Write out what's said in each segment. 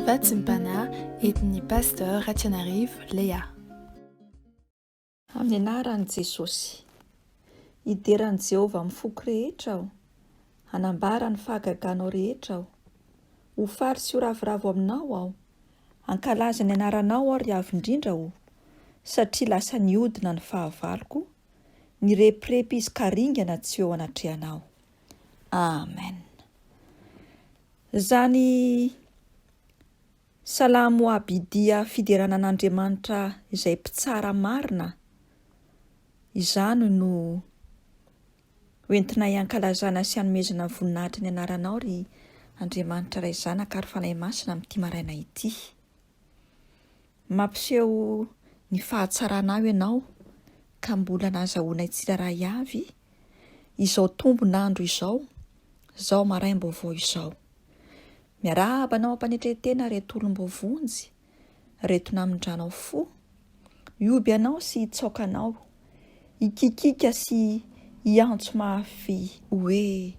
Vatsim-panahy entin'ny Pasteur Ratianarivo Léa. Amin'ny anaran'i Jesosy. Hidera an'i Jehovah amin'ny foko rehetra aho, hanambara ny fahagaganao rehetra aho. Ho faly sy ho ravoravo aminao aho, hankalaza ny anaranao aho ry Avo Indrindra ô, satria lasa nihodina ny fahavaloko, nirepirepy izy ka ringana tsy eo anatrehanao. Amen. Izany Salamo Abidia fiderana an'Andriamanitra izay mpitsara marina izany no hoentinay hankalazana sy hanomezana voninahitra ny anaranao ry Andriamanitra Ray Zanaka ary Fanahy Masina amin'ity maraina ity. Mampiseho ny fahatsaranao ianao ka mbola nahazahoanay tsirairay avy izao tombon'andro izao, izao maraim-baovao izao. Miarahaba anao am-panetren-tena reto olom-boavonjy, reto namindranao fo, hihoby anao sy hitsaoka anao, hikikika sy hiantso mafy hoe,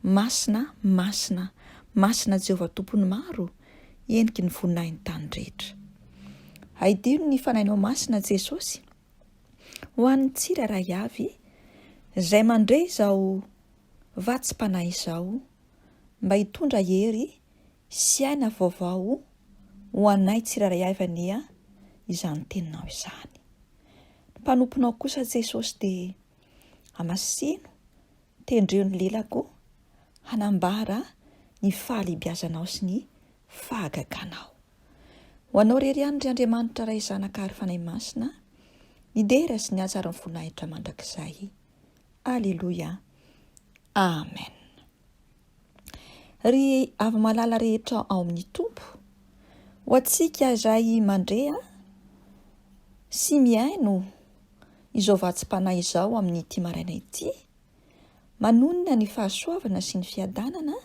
Masina, masina, masina Jehovah Tompon'ny maro, heniky ny voninahin'ny tany rehetra. Haidino ny Fanahinao Masina Jesosy, ho an'ny tsirairay avy izay mandre izao vatsim-panahy izao, mba hitondra hery sy aina vaovao ho anay tsirairay avy anie izany teninao izany. Ny mpanomponao kosa Jesosy dia hamasino Tendreo ny lelako hanambara ny fahalehibiazanao sy ny fahagaganao. Ho Anao irery ihany, ry Andriamanitra Ray, Zanaka ary Fanahy Masina, ny dera sy ny haja ary ny voninahitra mandrakizay. Aleloia. Amen. Ry hava-malala rehetra ao amin'ny Tompo, ho antsika izay mandre sy mihaino izao vatsim-panahy izao amin'ity maraina ity, manonona ny fahasoavana sy ny fiadanana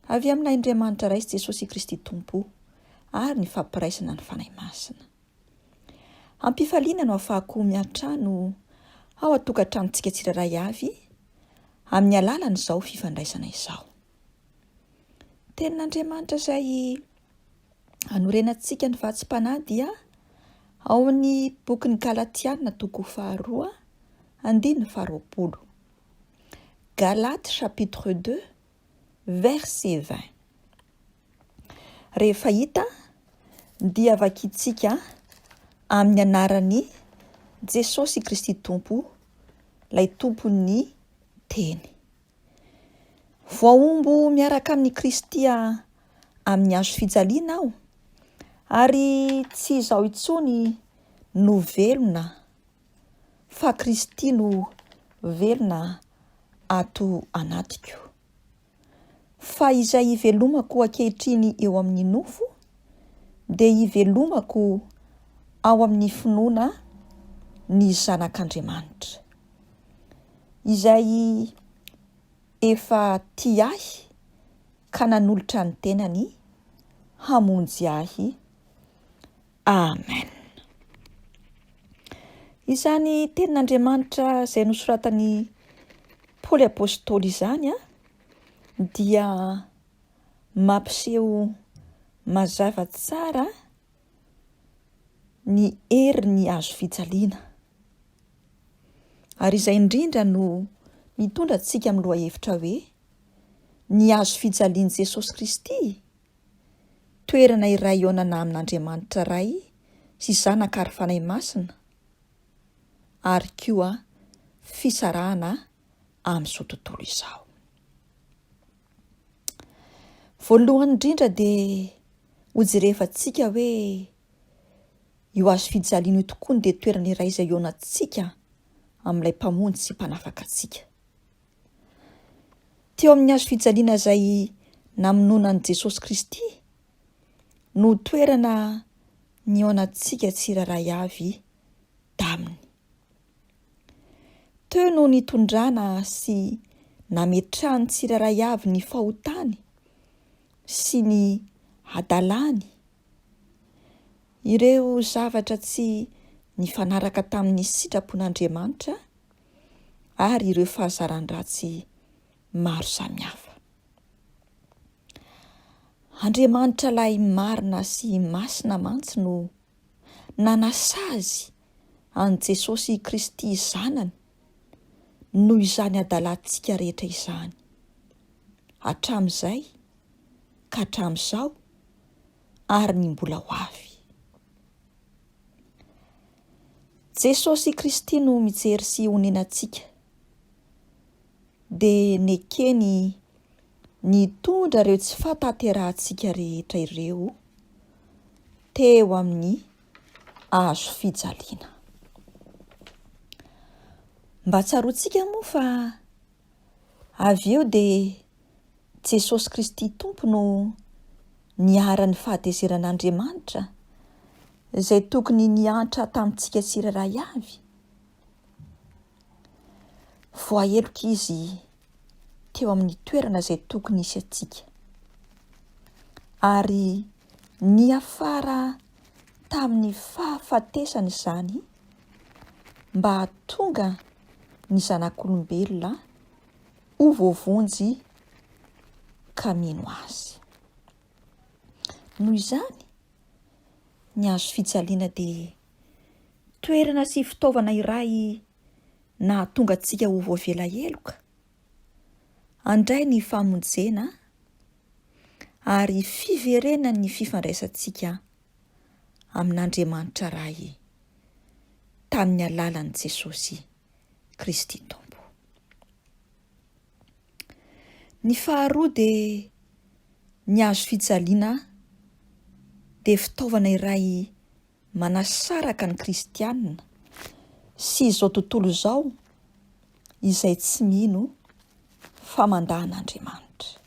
avy amin'ilay Andriamanitra Ray sy Jesosy Kristy Tompo ary ny fampiraisana ny Fanahy Masina. Am-pifaliana no afahako miantrano ao an-tokantranontsika tsirairay avy amin'ny alalan'izao fifandraisana izao. Tenin'Andriamanitra izay Hanorenantsika ny vatsim-panahy dia ao amin'ny bokin'ny Galatiana toko faharoa andininy faharoapolo. Galates chapitre 2 verset 20. Rehefa hita dia vakintsika amin'ny anaran'i Jesosy Kristy Tompo, ilay Tompon'ny Teny. Voahombo miaraka amin'i Kristy amin'ny hazo fijaliana aho, ary tsy izaho intsony no velona, fa Kristy no velona ato anatiko. Fa izay ivelomako ankehitriny eo amin'ny nofo, dia ivelomako ao amin'ny finoana ny Zanak'Andriamanitra, izay efa tia ahy ka nanolotra ny tenany hamonjy ahy. Amen. Izany tenin'Andriamanitra izay nosoratan'i Paoly Apostoly izany dia mampiseho mazava tsara ny herin'ny hazo fijaliana. Ary izay indrindra no mitondra antsika amin'ny lohahevitra hoe ny hazo fijalian'i Jesosy Kristy, toerana iray hihaonana amin'Andriamanitra Ray sy Zanaka ary Fanahy Masina, ary koa fisarahana amin'izao tontolo izao. Voalohany indrindra dia hojerevantsika hoe io hazo fijaliana io tokoa dia toerana iray izay hihaonantsika amin'ilay Mpamonjy sy Mpanafaka antsika. Teo amin'ny hazo fijaliana izay namonoana an'i Jesosy Kristy no toerana nihaonantsika tsirairay avy taminy. Teo no nitondrana sy nametrahan'ny tsirairay avy ny fahotany sy ny hadalany, ireo zavatra tsy nifanaraka tamin'ny sitrapon'Andriamanitra ary ireo fahazaran-dratsy maro samihafa. Andriamanitra ilay marina sy masina mantsy no nanasazy an'i Jesosy Kristy Zanany noho izany hadalantsika rehetra izany, hatramin'izay ka hatramin'izao ary ny mbola ho avy. Jesosy Kristy no mijery sy onenantsika, dia nekeny nitondra ireo tsy fahatanterahantsika rehetra ireo teo amin'ny hazo fijaliana. Mba tsaroantsika moa fa avy eo dia Jesosy Kristy Tompo no niharan'ny fahatezeran'Andriamanitra izay tokony niantra tamintsika tsirairay avy. Voaheloka izy teo amin'ny toerana izay tokony hisy antsika. Ary niafara tamin'ny fahafatesana izany mba hahatonga ny zanak'olombelona ho voavonjy ka mino azy. Noho izany, ny hazo fijaliana dia toerana sy fitaovana iray nahatonga antsika ho voavela heloka, handray ny famonjena ary fiverenan'ny fifandraisantsika amin'Andriamanitra Ray tamin'ny alalan'i Jesosy Kristy Tompo. Ny faharoa dia ny hazo fijaliana dia fitaovana iray manasaraka ny kristiana sy izao tontolo izao izay tsy mino fa mandà an'Andriamanitra.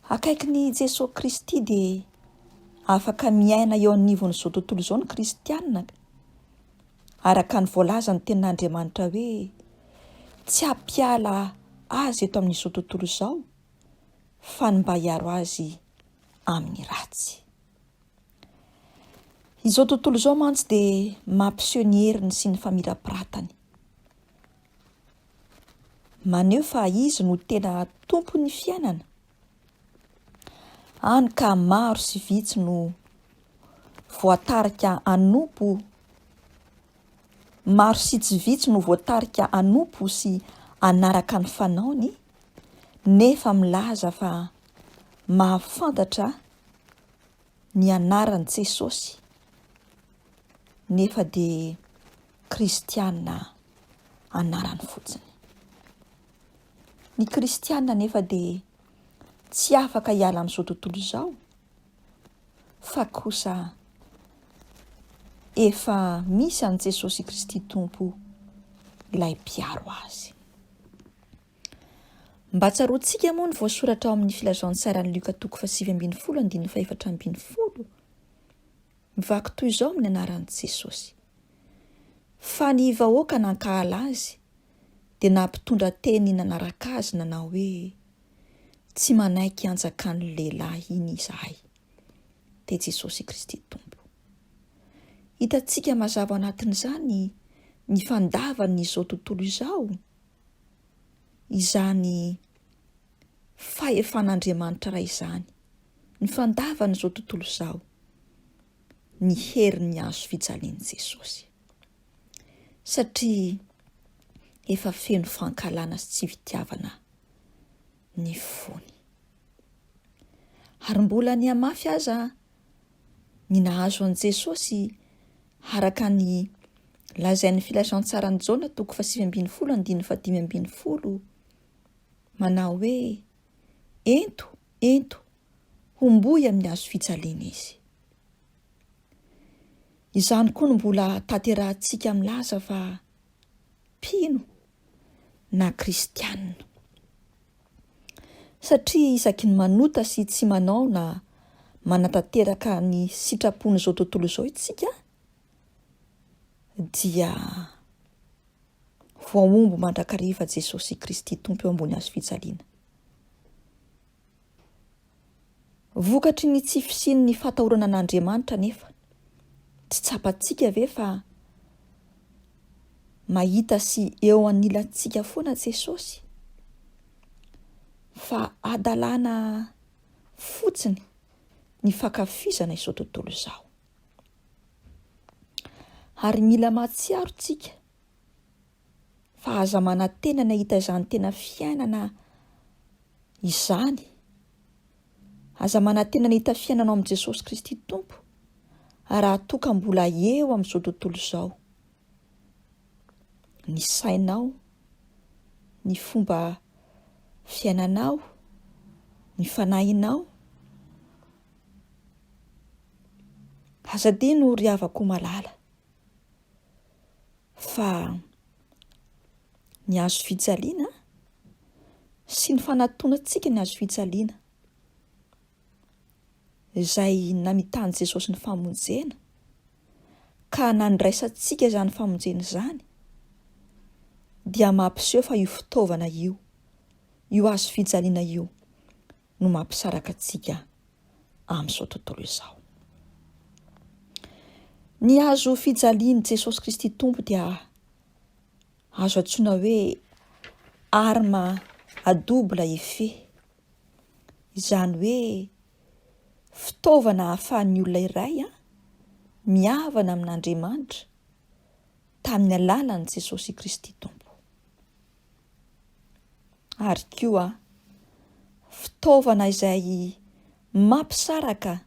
Akaikin'i Jesoa Kristy dia afaka miaina eo anivon'izao tontolo izao ny kristiana araka ny voalazan'ny tenin'Andriamanitra hoe tsy hampiala azy eto amin'izao tontolo izao fa ny mba hiaro azy amin'ny ratsy. Izao tontolo izao mantsy dia mampiseho ny heriny sy ny famirapiratany. Maneho fa izy no tena tompon'ny fiainana. Hany ka maro sy vitsy no voatarika hanompo, maro sy tsy vitsy no voatarika hanompo sy hanaraka ny fanaony, nefa milaza fa mahafantatra ny anaran'i Jesosy nefa dia kristiana anarany fotsiny. Ny kristiana nefa dia tsy afaka hiala amin'izao tontolo izao fa kosa efa misy an'i Jesosy Kristy Tompo ilay mpiaro azy. Mba tsaroantsika moa ny voasoratra ao amin'ny Filazantsaran'i Lioka toko fahasivy ambin'ny folo andininy fahefatra ambin'ny folo. Mivaky toy izao amin'ny anaran'i Jesosy. Fa ny vahoaka nankahala azy dia nampitondra teny nanaraka azy nanao hoe, Tsy manaiky hanjakan'ny lehilahy iny izahay, dia Jesosy Kristy Tompo. Hitantsika mazava ao anatin'izany ny fandavan'izao tontolo izao izany fahefan'Andriamanitra Ray izany, ny fandavan'izao tontolo izao ny herin'ny hazo fijalian'i Jesosy. Satria efa feno fankahalana sy tsy fitiavana ny fony. Ary mbola nihamafy aza ny nahazo an'i Jesosy araka ny lazain'ny filazantsaran'i Jaona toko fahasivy ambin'ny folo andininy fahadimy ambin'ny folo manao hoe ento, ento, homboy amin'ny hazo fijaliana izy. Izany koa no mbola tanterahantsika milaza fa mpino na kristianina. Satria isaky ny manota sy tsy manao na manatanteraka ny sitrapon'izao tontolo izao isika dia voahombo mandrakariva Jesosy Kristy Tompo eo ambony hazo fijaliana. Vokatry ny tsy fisian'ny fatahorana an'Andriamanitra anefa, tsy tsapantsika ve fa mahita sy eo anilantsika foana Jesosy? Fa hadalana. fotsiny ny fankafizana izao tontolo izao. Ary mila mahatsiaro tsika fa aza manantena ny hahita izany tena fiainana izany. Aza manantena ny hahita fiainana ao amin'i Jesosy Kristy Tompo raha toa ka mbola eo amin'izao tontolo izao ny sainao, ny fomba fiainanao, ny fanahinao. Aza adino ry havako malala fa ny hazo fijaliana sy ny fanatonantsika ny hazo fijaliana izay namitan'i Jesosy ny famonjena ka nandraisantsika izany famonjena izany dia mampiseho fa io fitaovana io, io hazo fijaliana io no mampisaraka antsika amin'izao tontolo izao. Ny hazo fijalian'i Jesosy Kristy Tompo dia azo antsoina hoe arme à double effet, izany hoe fitaovana ahafahan'ny olona iray mihavana amin'Andriamanitra tamin'ny alalan'i Jesosy Kristy Tompo. Ary koa fitaovana izay mampisaraka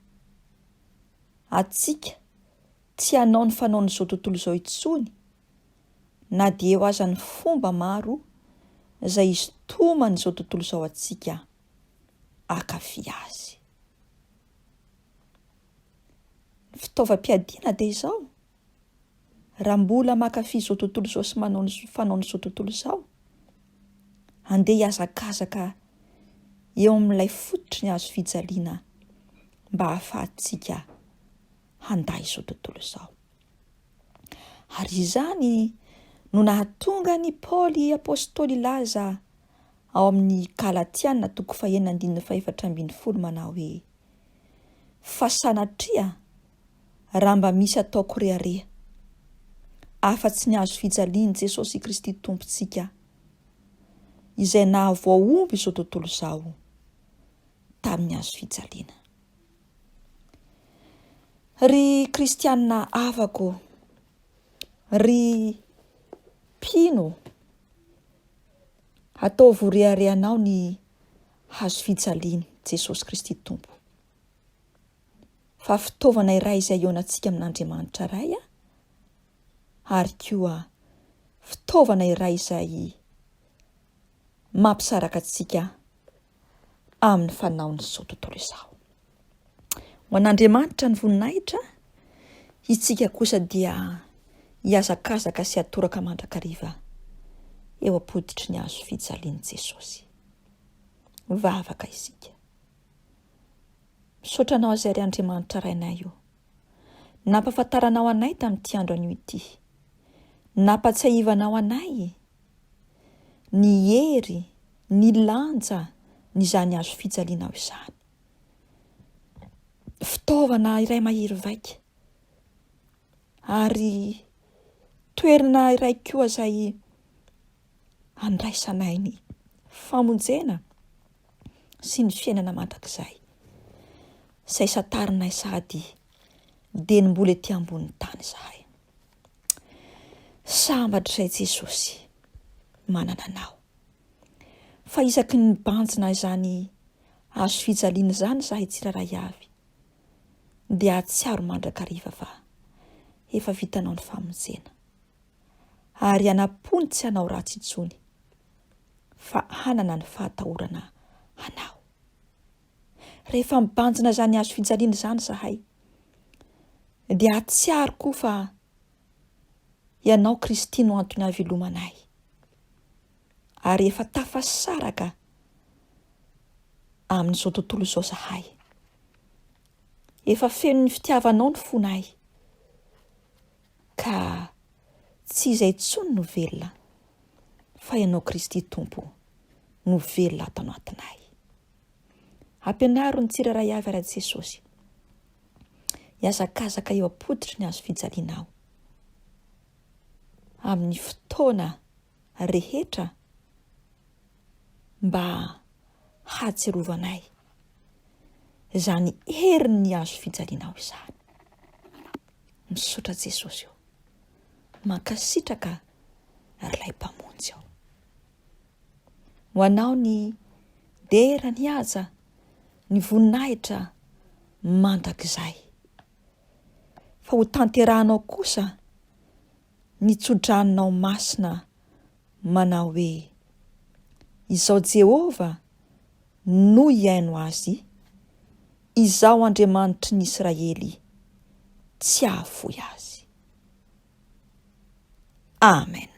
antsika tsy hanao ny fanaon'izao tontolo izao intsony na dia eo aza ny fomba maro izay isintoman'izao tontolo izao antsika hankafy azy. Ny fitaovam-piadiana dia izao, raha mbola mankafy izao tontolo izao sy manao ny fanaon'izao tontolo izao, andeha hihazakazaka eo amin'ilay fototry ny hazo fijaliana mba hahafahantsika handà izao tontolo izao. Ary izany no nahatonga an'i Paoly apostoly hilaza ao amin'ny Galatiana toko fahenina andininy fahefatra ambinifolo manao hoe, Fa sanatria raha mba misy ataoko rehareha, afa-tsy ny hazo fijalian'i Jesosy Kristy Tompontsika, izay nahavoahombo izao tontolo izao tamin'ny hazo fijaliana. Ry kristianina havako, ry mpino, ataovy ho reharehanao ny hazo fijalian'i Jesosy Kristy Tompo, fa fitaovana iray izay hihaonantsika amin'Andriamanitra Ray, ary koa fitaovana iray izay mampisaraka antsika amin'ny fanaon'izao tontolo izao. Ho an'Andriamanitra ny voninahitra, isika kosa dia hihazakazaka sy hatoraka mandrakariva eo am-pototry ny hazo fijalian'i Jesosy. Mivavaka isika. Misaotra anao izay ry Andriamanitra Rainay o. Nampahafantaranao anay tamin'ity andro anio ity. Nampatsiahivanao anay ny hery, ny lanja n'izany hazo fijalianao izany. Fitaovana iray mahery vaika ary toerana iray koa izay andraisanay ny famonjena sy ny fiainana mandrakizay izay santarinay sady dia ny mbola ety ambonin'ny tany izahay. Sambatra izay Jesosy manana anao. Fa isaky ny mibanjina izany hazo fijaliana izany izahay tsirairay avy dia hahatsiaro mandrakariva fa efa vitanao ny famonjena. Ary hanam-po ny tsy hanao ratsy intsony fa hanana ny fahatahorana anao. Rehefa mibanjina izany hazo fijaliana izany izahay dia hahatsiaro koa fa Ianao Kristy no antony hahavelomanay ary efa tafasaraka amin'izao tontolo izao zahay. Efa feno ny fitiavanao ny fonay ka tsy izay intsony no velona fa Ianao Kristy Tompo no velona ato anatinay. Ampianaro ny tsirairay avy ara Jesosy hihazakazaka eo am-pototry ny hazo fijalianao amin'ny fotoana rehetra mba hahatsiarovanay. Izany herin'ny hazo fijalianao izany. Misaotra Jesosy ô. Mankasitraka ry ilay Mpamonjy ô. Ho anao ny dera, ny haja, ny voninahitra mandrakizay. Fa ho tanterahanao kosa ny tsodranonao masina manao hoe, Izao Jehovah no hihaino azy, Izaho Andriamanitry ny Israely tsy hahafoy azy. Amen.